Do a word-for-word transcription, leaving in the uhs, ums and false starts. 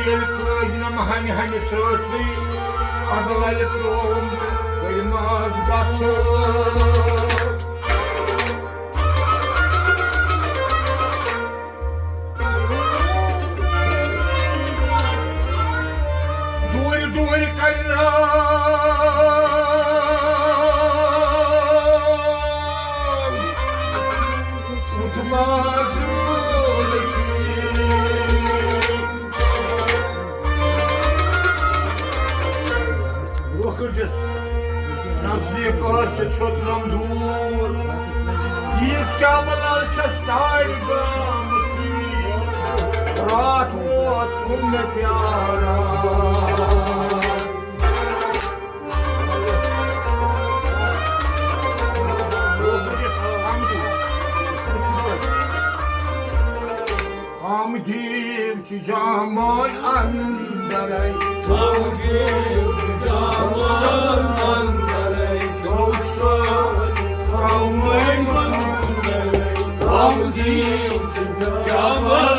ییٚلہِ قٲضۍ نم ہنہِ ہنہِ ژٲٹھٕے، اَدٕ لَلہِ ترٛووُم تہٕ گٔے ماز گَتھٕ۔ دوٗرِ دوٗرِ کَرِ ناو برونٛہہ کٔرِتھ نزدیٖک ٲسِتھ چھوٚتنم دوٗر۔ ییٖژ کیٛاہ ملال چھَس تارِ گامہٕ ژیٖرۍ۔ راتھ ووت وُم مےٚ پیاران۔ کم دیو چھ جامن اندرے۔ کم دیو چھ جامن اندرے۔ چو سر کم اندرے۔ کم دیو چھ جامن